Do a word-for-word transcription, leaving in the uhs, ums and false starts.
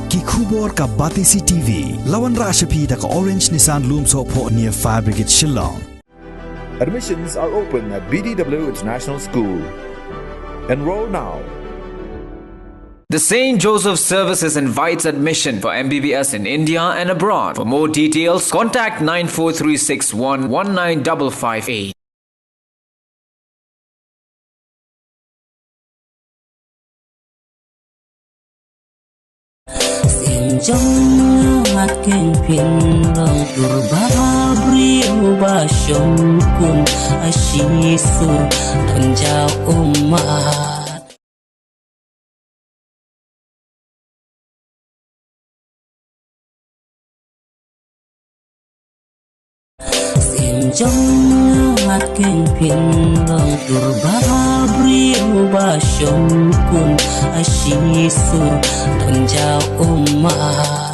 Ki khubor ka Batesi T V. La wanrah sha phi da ka Orange Nissan Lumsohphoh near Fire Brigade Shillong. Admissions are open at B D W International School. Enroll now. The Saint Joseph Services invites admission for M B B S in India and abroad. For more details, contact nine four three six one one nine double five eight. Sien jong ngat keng phin long tur ba briew ba shong kun a shi sur don ja ummat. Sien jong ngat keng phin long tur ba briew ba shong kun a shi sur don ja ummat.